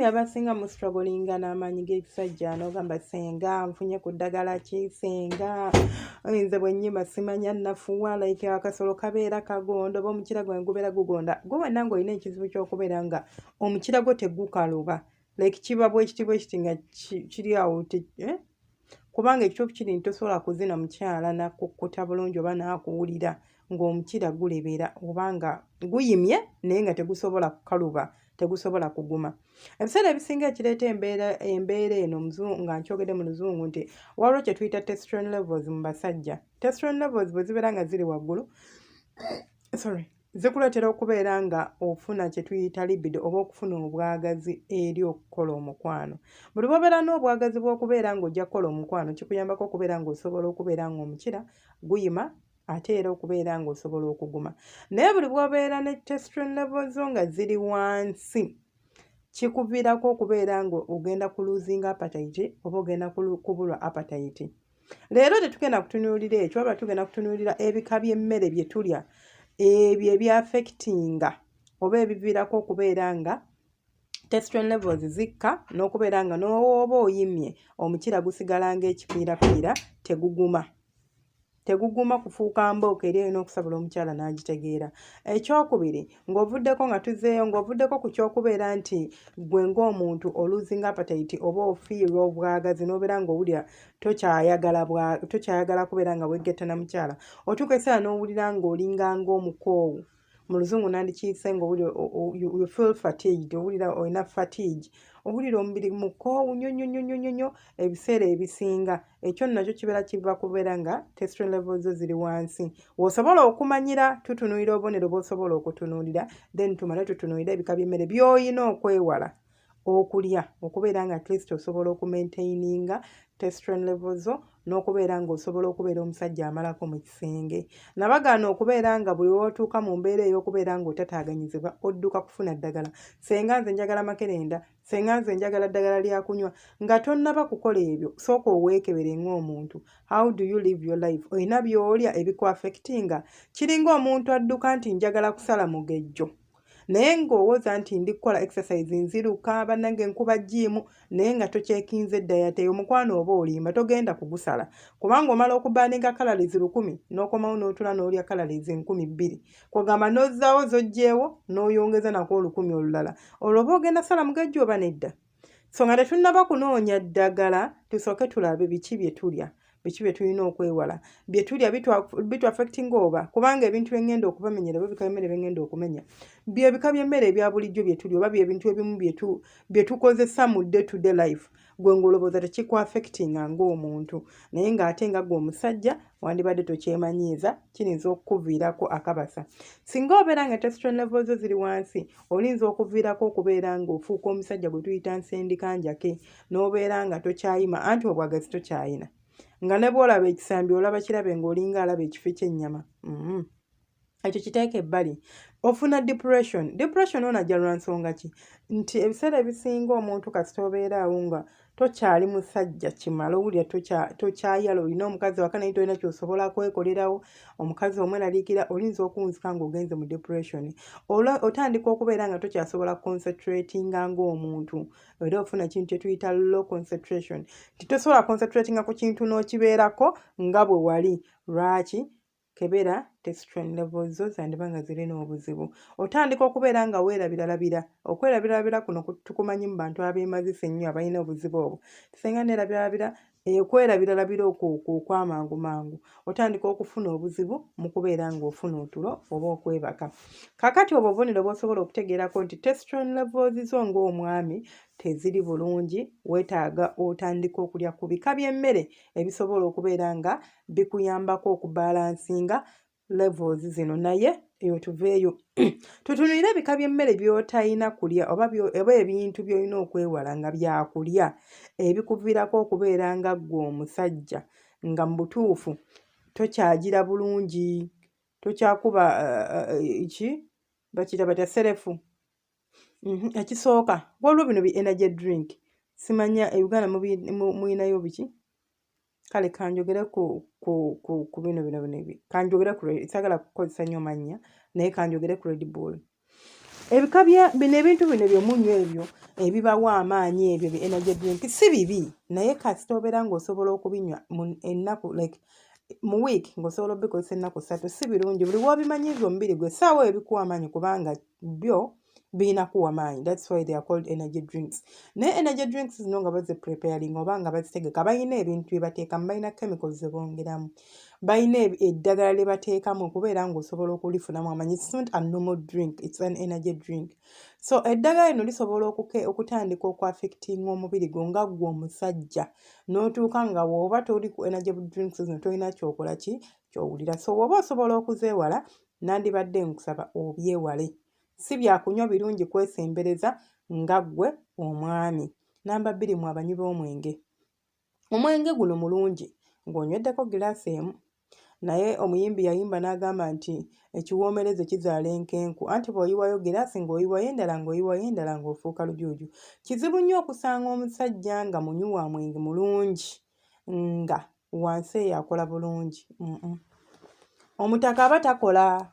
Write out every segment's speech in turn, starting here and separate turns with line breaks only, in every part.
Abaami abasinga mu strugglinga n'amaanyi g'ekisajja, n'ogamba, "Senga, nfunye ku ddagala ki? Senga, nze bwe nnyima simanya nnafuwa, like akasolo kabeera kagonda oba omukira gwange gubeera gugonda." Gwe wenna ng'olina ekizibu ky'okubeera nga omukira gwo tegukaluba, like kiba bwekiti bwekiti nga kiri awo, eh? Kubanga ekituufu kiri nti tosobola kuzina mukyala nakukkuta bulungi oba n'akuwulira ng'omukira gulebera oba nga guyimye naye nga tegusobola kukaluba, tegusobola kuguma. Ebiseera ebisinga ekireeta embeera eno, nga nkyogedde mu Luzungu, nti waliwo kye tuyita testosterone levels mu basajja. Testosterone levels bwe zibeera nga ziri waggulu, sorry, zikuleetera okubeera nga ofuna kye tuyita libido oba okufuna obwagazi eri okukola omukwano. Buli bw'obeera n'obwagazi bw'okubeera ng'ojja kukola omukwano, kikuyambako okubeera ng'osobola okubeera ng'omukira guyima ate era okubeera ng'osobola okuguma. Naye buli bw'obeera ne testosterone levels zo nga ziri wansi, kikuviirako okubeera nga ogenda ku losing appetite oba ogenda kubulwa appetite. Leero tetugenda kutunuulira ekyo, wabula tugenda kutunuulira ebika by'emmere bye tulya, ebyo ebyaffectinga oba ebiviirako okubeera nga testosterone levels zikka n'okubeera nga n'oba oyimye omukira gusigala ng'ekipiirapiira, teguguma, teguguma kufuuka mbooko eri erina okusabula omukyala n'agitegeera. Ekyokubiri, ng'ovuddeko nga tuzeeyo, ng'ovuddeko ku kyokubeera nti gwe ng'omuntu olosinga appetite oba ofiirwa obwagazi n'obeera ng'owulira tokyayagala kubeera nga weegatta na mukyala, otuuka ekiseera n'owulira ng'olinga ng'omukoowu. Mu Luzungu nandikiyise ng'owulira you feel fatigued, owulira olina fatigue, owulira omubiri mukoowu nnyo nnyo nnyo nnyo nnyo ebiseera ebisinga. Ekyo nno nakyo kibeera kiva kubeera nga testosterone levels zo ziri wansi. W'osobola okumanyira, tutunuulira obubonero bw'osobola okutunuulira, then tumale tutunuulire ebika by'emmere by'olina okwewala okulya okubeera nga at least osobola okumaintaininga testosterone levels zo n'okubeera ng'osobola okubeera omusajja amalako mu kisenge. Nabagaana okubeera nga buli lw'otuuka mu mbeera ey'okubeera ng'otataaganyizibwa, odduka kufuna ddagala. "Senga, nze njagala makerenda. Senga, nze njagala ddagala lya kunywa." Nga tonnaba kukola ebyo, sooka oweekebere ng'omuntu. How do you live your life? Olina by'olya ebikuaffectinga? Kiringa omuntu adduka nti, "Njagala kusala mugejjo," naye ng'owooza nti, "Ndi kukola exercise, nziruka, bannange, nkuba gym," naye nga tocheckinze diet eyo. Mukwano, oba olimba, togenda kugusala, kubanga omala okuburninga calories 1000, n'okomawo n'otula n'olya calories 2000. Kwegamba n'ozzaawo z'oggyeewo n'oyongeza nako 1000 olulala. Olwo oba ogenda sala mugejjo oba nedda? So nga tetunnaba kunoonya ddagala, tusooke tulabe biki bye tulya, biki bye tulina okwewala, bye tulya bituaffectinga oba, kubanga ebintu bye ŋŋenda okubamenyera oba ebika by'emmere bye ŋŋenda okumenya bye bika by'emmere ebya bulijjo bye tulya oba byebintu ebimu bye tukozesa mu day to day life, gwe ng'olowooza tekikuaffectinga ng'omuntu, naye ng'ate nga gwe omusajja wandibadde tokyemanyiiza, kiyinza okukuviirako akabasa. Singa obeera nga testosterone levels zo ziri wansi, oyinza okuviirako okubeera ng'ofuuka omusajja gwe tuyita nsendikanjake, n'obeera nga tokyayima, anti obwagazi tokyayina, nga ne bw'olaba ekisambi olaba kirabe ng'olinga alaba ekifi ky'ennyama. Ekyo kiteeka ebbali, ofuna depression. Depression ono ajja lwa nsonga ki? Nti ebiseera ebisinga omuntu kasita obeera awo nga tokyali musajja kimala, owulira tokyayala, olina omukazi waka naye tolina kyosobola kwekolerawo, omukazi omweraliikira, oyinza okuwunzika ng'ogenze mu depression. Otandika okubeera nga tokyasobola concentratinga ng'omuntu, era ofuna kintu kye tuyita low concentration, nti tosobola concentratinga ku kintu n'okibeerako nga bwe wali. Lwaki? Kebera testosterone levels zo, zandiba nga zirina obuzibu. Otandika okubeera nga weerabiralabira. Okwerabiralabira kuno tukumanyi mu bantu abeemazisa ennyo abalina obuzibu obwo. Senga neerabiralabira, okwerabiralabira okwo okwamangu mangu, otandika okufuna obuzibu mu kubeera ng'ofuna otulo oba okwebaka. Kaakati obwo obubonero bw'osobola okutegeerako nti testosterone levels zo ng'omwami teziri bulungi, weetaaga otandika okulya ku bika by'emmere ebisobola okubeera nga bikuyambako okubalancinga levels zino. Naye eyo tuveeyo, tutunuulire ebika by'emmere by'otalina kulya oba ebintu by'olina okwewala nga byakulya ebikuviirako okubeera nga ggwe omusajja nga mu butuufu tokyagira bulungi, tokyakuba ki bakiyita batya, serefu. Ekisooka, waliwo bino bi energy drink. Simanya e Uganda muyinayo biki. Kale kanjogere ku bino bino, kanjogere ku, saagala kukozesa nnyo mannya, naye kanjogere ku Red Bull. Ebika bya bino ebintu bino byemunywa ebyo ebibawa amaanyi, ebyo bi energy drink, si bibi, naye kasita obeera ng'osobola okubinywa mu ennaku, like mu week ng'osobola obikozesa ennaku 3. Si birungi buli lw'obimanyiiza omubiri gwe essaawa eyo bikuwa amaanyi, kubanga byo birina kuwa maanyi. That's why they are called energy drinks. Naye energy drinks zino nga bazipreparing oba nga bazitegeka, balina ebintu bye bateekamu, balina chemicals ze bongeramu, balina eddagala lye bateekamu okubeera ng'osobola okulifunamu amaanyi. It's not a normal drink, it's an energy drink. So eddagala lino lisobola okutandika okuaffectinga omubiri gwo nga ggwe omusajja, n'otuuka nga bw'oba toli ku energy drinks zino tolina kyokola ki ky'owulira. So bw'oba osobola okuzeewala, nandibadde nkusaba obyewale. Si byakunywa birungi kwesembereza nga ggwe omwami. Namba 2, mu abanywi b'omwenge. Omwenge guno mulungi ng'onyweddeko giraasi emu, naye omuyimbi yayimba n'agamba nti ekiwoomereze kizaala enkenku, anti bw'oyiwayo giraasi ng'oyiwayo endala ng'oyiwayo endala ng'ofuuka lujuuju. Kizibu nnyo okusanga omusajja nga munywi wa mwenge mulungi nga wansi eyo akola bulungi. Omutaka aba takola.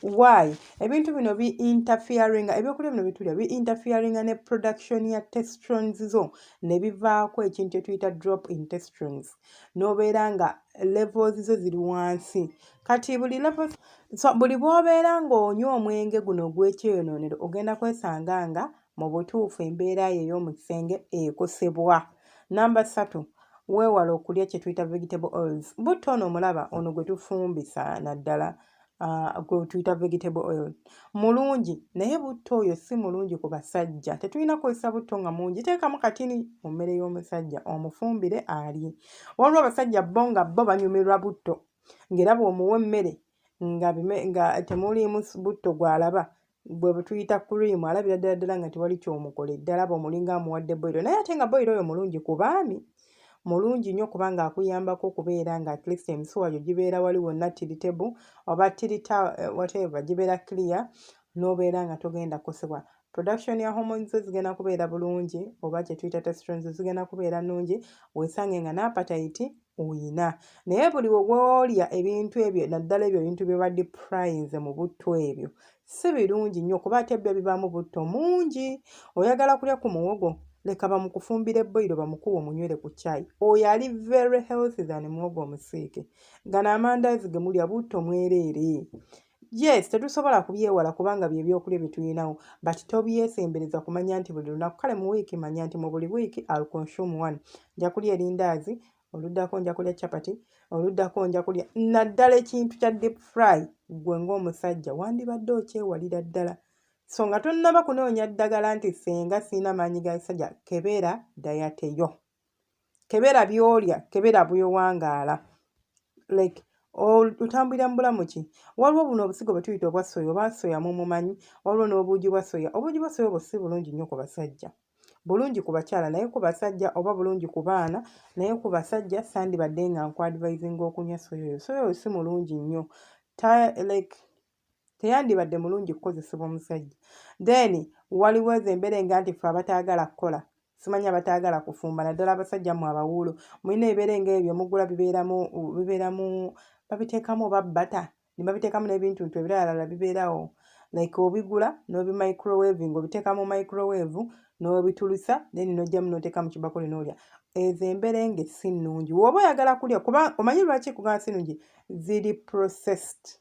Why? Ebintu bino bi interferinga, ebyokulya bino bitulya bi interferinga ne production ya testosterones zo, ne bivaako ekintu kye tuyita drop in testosterones, n'obeera nga levels zo ziri wansi. Kati buli levels, so buli bw'obeera ng'onywa omwenge guno ogw'ekyeyonoonero, ogenda kwesanga nga mu butuufu embeera yo ey'omu kisenge ekosebwa. Namba 3, weewale okulya kye tuyita vegetable oils. Butto ono omulaba ono gwe tufumbisa, naddala gwe tuyita vegetable oil, mulungi, naye butto oyo si mulungi ku basajja. Tetulina kukozesa butto nga mungi. Teekamu katini mu mmere y'omusajja omufumbire alye. Waliwo abasajja bo nga bo banyumirwa butto, ng'era bw'omuwa emmere nga temuliimu butto gw'alaba bwe bwe tuyita cream, alabira ddala ddala nga tewali kyomukoledde, alaba omulinga amuwadde boyiro. Naye ate nga boyiro oyo mulungi ku baami, mulungi nnyo, kubanga akuyambako okubeera nga at least emisuwa gyo gibeera wali wonna tiritable oba tirita whatever, gibeera clear, n'obeera nga togenda kukosebwa. Production ya hormones zo zigenda kubeera bulungi, oba kye tuyita testosterone zigenda kubeera nnungi, weesange nga n'appetite oyina. Naye buli bw'olya ebintu ebyo, naddala ebyo ebintu bye badeep-fryinze mu butto, ebyo si birungi nnyo, kuba ate byo bibaamu butto mungi. Oyagala kulya ku muwogo, leka bamukufumbire boyiro, bamukuwe omunywere ku caayi. Oyo ali very healthy than muwogo omusiike. Gano amandaazi ge mulya butto mwereere. Yes, tetusobola kubyewala kubanga bye byokulya bye tulinawo, but tobyesembereza kumanya nti buli lunaku. Kale mu wiiki, manya nti mu buli wiiki I'll consume one, nja kulya erindaazi, oluddako nja kulya chapati, oluddako nja kulya. Naddala ekintu kya deep fry, ggwe ng'omusajja wandibadde okyewalira ddala. So nga tonnaba kunoonya ddagala nti senga sirina maanyi ga kisajja, kebeera diet yo, kebera by'olya, kebera by'owangaala, like otambulira mu bulamu ki. Waliwo buno obusigo bwe tuyita obwa soya, oba soya mumumanyi, waliwo n'obuugi bwa soya. Obuugi bwa soya obwo si bulungi nnyo ku basajja, bulungi ku bakyala, naye ku basajja, oba bulungi ku baana, naye ku basajja sandibadde nga nkuadvisinga okunywa soya oyo. Soya oyo si mulungi nnyo, like teyandibadde mulungi kukozesebwa omusajja. Then waliwo ezo embeera nga nti ffe abataagala kukola, simanyi abataagala kufumba, naddala abasajja mmwe abawuulu, mulina ebibeere ng'ebyo mugula, bibeeramu babiteekamu oba butter ne babiteekamu n'ebintu ntu ebiralala bibeerawo, like obigula n'obimicrowave, ng'obiteeka mu microwave n'obitulusa, then n'oggyamu n'oteeka mu kibakuli n'olya. Ezo emberenge si nnungi bw'oba oyagala kulya, kuba omanyi lwaki kugamba si nnungi? Ziri processed.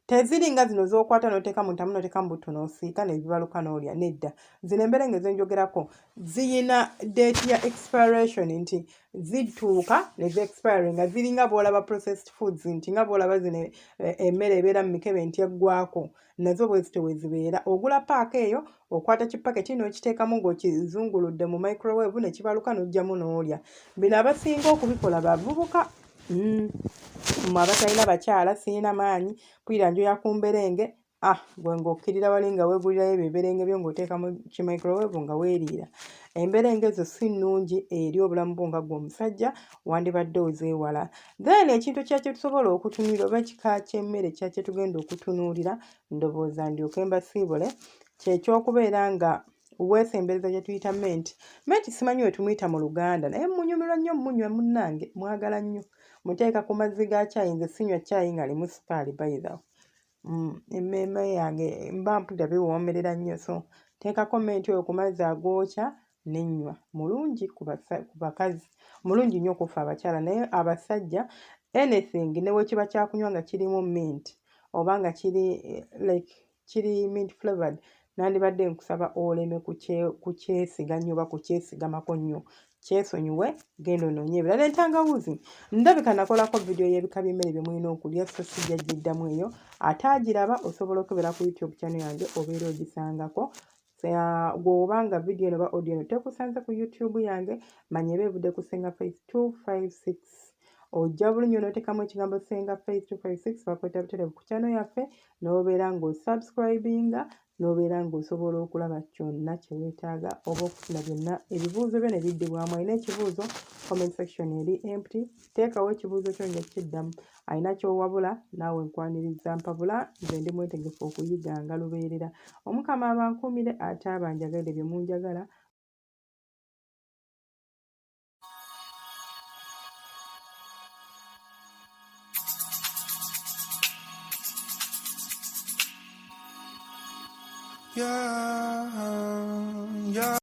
Teziri nga zino z'okwata n'oteeka mu ntamu n'oteeka mu butto n'osiika ne bibaluka n'olya. Nedda, zino emberenge ze njogerako ziyina date ya expiration, nti zituuka ne zi expire, nga ziringa bw'olaba processed foods, nti nga bw'olaba zino emmere ebeera mu mikebe nti eggwako, nazo bwe zityo bwe zibeera. Ogula paaka eyo, okwata kipaketi n'okiteekamu ng'okizunguludde mu microwave ne kibaluka, n'oggyamu n'olya. Bino abasinga okubikola bavubuka. Mmwe abatalina bakyala, sirina maanyi mpulira njoya ku mberenge. Ah, gwe ng'okkirira wali nga weegulirayo ebyo ebiberenge byo ng'oteeka mu kimicrowave nga weeriira. Emberenge ezo si nnungi eri obulamu bwo nga ggwe omusajja, wandibadde ozeewala. Then ekintu ekirala kye tusobola okutunuulira, oba ekika ky'emmere ekirala kye tugenda okutunuulira, ndowooza ndyoke mbasiibule, ky'ekyokubeera nga weesembereza gye tuyita mint. Mint simanyi we tumuyita mu Luganda, naye munyumirwa nnyo munywa, munnange mwagala nnyo. Muteeka ku mazzi ga caayi. Nze sinywa caayi ng'alimu sukaali, by the way. Emmeeme yange mba mpulira biwoomerera nnyo, so nteekako mint oyo ku mazzi agookya ne nnywa. Mulungi ku bakazi, mulungi nnyo ku ffe abakyala, naye abasajja anything ne bwe kiba kyakunywa nga kirimu mint oba nga kiri like kiri mint flavored, nandibadde nkusaba oleme kukyesiga nnyo oba kukyesigamako nnyo, kyesonyiwe, genda onoonye ebirala. Entangawuzi ndabika nakolako vidiyo y'ebika by'emmere bye mulina okulya, so sijja giddamu eyo. Ate agiraba osobola okukebera ku YouTube channel yange obeera ogisangako. Gw'oba nga vidiyo eno oba audio eno tekusanze ku YouTube yange, manya eba evudde ku Ssenga Faith 256. Ojja bulungi n'oteekamu ekigambo Ssenga Faith 256, bakweta butereevu ku channel yaffe, n'obeera ng'osubscribinga, n'obeera ng'osobola okulaba kyonna kye weetaaga oba okufuna byonna ebibuuzo byo ne biddibwamu. Alina ekibuuzo, comment section eri empty, teekawo ekibuuzo kyo nja kukiddamu. Alina ky'owabula naawe nkwaniriza mpabula, nze ndi mwetegefu okuyiganga lubeerera. Omukama abankuumire ate abanjagalire bye munjagala.
Yeah, yeah.